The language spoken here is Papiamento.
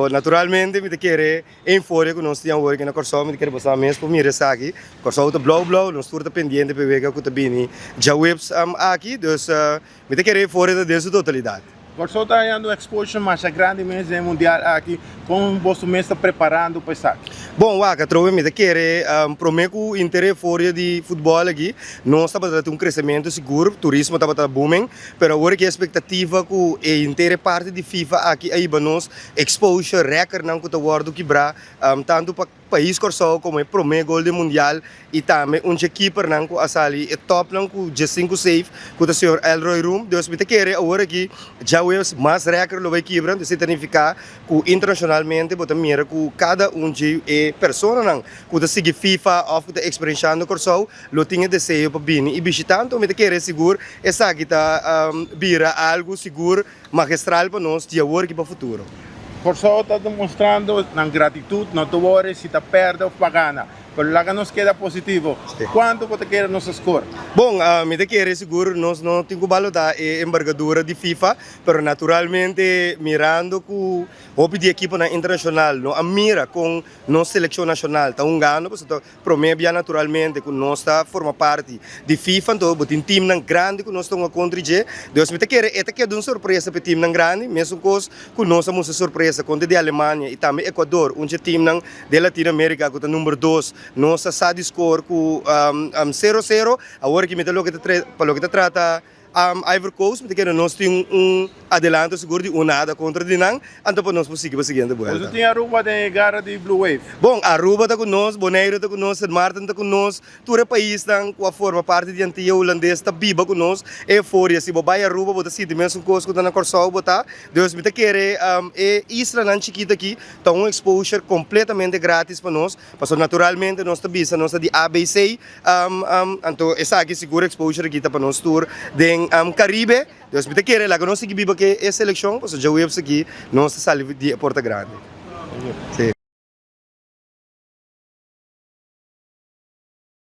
Anto naturalmente mi ta kere e euforia ku nos tin awor aki na Kòrsou, mi ta kere boso mes por mira esaki. Kòrsou ta blou blou, nos tur ta pendiente pa e wega ku ta bini djaweps aki. Dus mi ta kere e euforia ta den su totalidat. Kòrsou ta hañando un exposure masha grandi mes den e mundial aki. Kon boso mes ta preparando pa esaki? Bon, wak, atrobe mi ta kere promé ku inter e euforia di futbòl aki, nos tabata tin un kresementu sigur, turismo tabata booming, pero awor aki e espektativa ku e inter e parti di FIFA aki a hiba nos exposure, rèkòrnan ku ta wòrdu kibrá, tantu pa pais Kòrsou komo e promé gol den mundial i tambe un dje kipernan ku a sali e tòpnan ku dje sinku save ku ta señor Elroy Room. Dus mi ta kere awor aki djaweps mas rèkòrt lo bai kibra, dus e ta nifiká ku internashonalmente bo ta mira ku kada un dje e personanan ku ta sigui FIFA òf ku ta eksperenshando Kòrsou lo tin e deseo pa bini i bishitá. Anto mi ta kere sigur esaki ta bira algu sigur Magistral pa nos di awor ki pa futuro. Kòrsou ta demostrando nan gratitut, no ta wòri si ta pèrdè òf pa gana, pero laga nos keda positivo. Kuantu bo ta kere nos a skor? Bon, mi ta kere sigur nos no tin ku balotá e embargadura di FIFA, pero naturalmente mirando ku hopi di ekiponan internashonal no a mira kon nos selekshon nashonal ta hungando, pasobra ta Prome bia naturalmente ku nos ta forma parti di FIFA, anto bo tin teamnan grandi ku nos ta hunga kontra dje. Dus mi ta kere e ta keda un sorpresa pa e teamnan grandi, mesun kos ku nos a mustra sorpresa kontra di Alemania i tambe Ecuador, un dje teamnan den Latino Amerika ku ta number dos. Nos a sa di skor ku sero sero. Awor aki mi ta loke ta pa loke ta trata Ivory Coast, mi ta kere nos tin un adelanto sigur di un nada kontra di nan, anto pa nos por sigui pa siguiente buelta. Boso tin Aruba den e gara di Blue Wave? Bon, Aruba ta ku nos, Boneiru ta ku nos, Sint Maarten ta ku nos, tur e paisnan ku a forma parti di Antia Hulandes ta biba ku nos e euforia. Si bo bai Aruba bo ta sinti mesun kos ku ta na Kòrsou bo ta. Dus mi ta kere e islanan chikito aki ta un exposure kompletamente gratis pa nos, pasobra naturalmente nos ta bisa nos ta di ABC, Anto esaki sigur exposure aki ta pa nos tur den Caribe. Dus mi ta kere laga nos sigui biba ke e seleccion pasobra djaweps aki nos ta sali di e porta grandi.